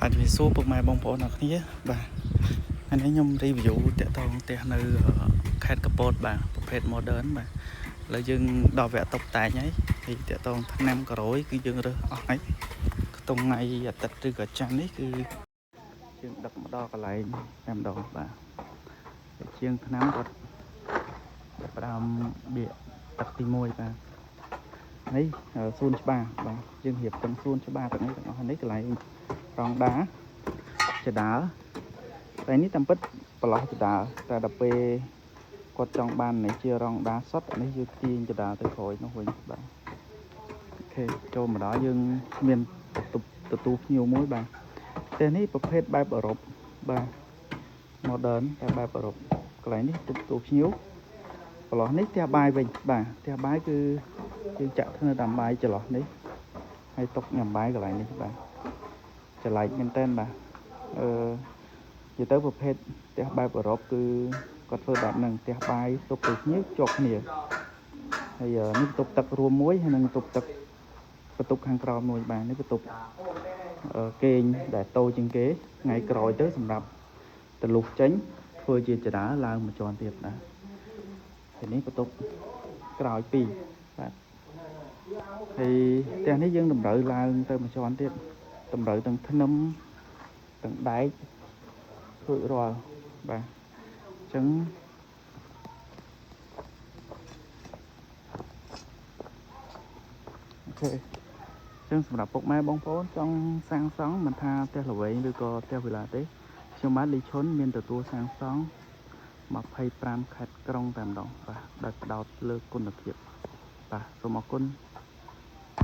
បាទជំរាបសួរពុកម៉ែបងប្អូនអរគ្នាបាទថ្ងៃនេះខ្ញុំ review តាក់ទងផ្ទះនៅខេត្តកពតបាទប្រភេទ modern បាទឥឡូវយើងដល់វគ្គតុបតែងហើយហើយតាក់ទងឆ្នាំក្រោយគឺយើងរើសអស់ហើយខ្ទង់ថ្ងៃអាទិត្យឬក៏ច័ន្ទនេះគឺយើងដឹកមកដល់កន្លែងតែម្ដងបាទហើយជាងឆ្នាំគាត់ចាប់ផ្ដើមបៀកទឹកទី1បាទនេះសួនច្បារបាទយើងរៀបទាំងសួនច្បារទាំងនេះទាំងអស់នេះកន្លែងរងដាចដាលតែនេះតាមពិតប្រឡោះចដាលតែដល់ពេលគាត់ចង់បាននេះជារងដាសុតអានេះយើងទាញចដាលទៅក្រោយនោះវិញបាទ OK ចូលមកដល់យើងមានទទួលទទួលភ្ញៀវមួយបាទផ្ទះនេះប្រភេទបែបអឺរ៉ុបបាទ modern តែបែបអឺរ៉ុបកន្លែងនេះទទួលភ្ញៀវប្រឡោះនេះផ្ទះបាយវិញបាទផ្ទះបាយគឺយើងចាក់ធ្វើតាមបាយចន្លោះនេះហើយទុកញ៉ាំបាយកន្លែងនេះបាទចម្លែកមែនតើបាទអឺនិយាយទៅប្រភេទផ្ទះបែបអឺរ៉ុបគឺគាត់ធ្វើបែបហ្នឹងផ្ទះបាយទុកទៅភ្ញៀវជាប់គ្នាហើយនេះបន្ទប់ទឹករួមមួយហើយនិងបន្ទប់ទឹកបន្ទប់ខាងក្រោមមួយបាទនេះបន្ទប់គេងដែលតូចជាងគេថ្ងៃក្រោយទៅសម្រាប់ទៅលុះចេញធ្វើជាចរាឡើងមួយជាន់ទៀតបាទហើយនេះបន្ទប់ក្រោយពីរបាទហើយផ្ទះនេះយើងតម្រូវឡើងទៅមួយជាន់ទៀតតម្រូវទាំងធ្នឹមទាំងដែករួចរាល់បាទអញ្ចឹង OK អញ្ចឹងសម្រាប់ពុកម៉ែបងប្អូនចង់សាងសង់មិនថាផ្ទះល្វែងឬក៏ផ្ទះវិឡាទេខ្ញុំបាទលីឈុនមានទទួលសាងសង់25ខេត្តក្រុងតែម្ដងបាទដោយផ្ដោតលើគុណភាពបាទសូមអរគុណ។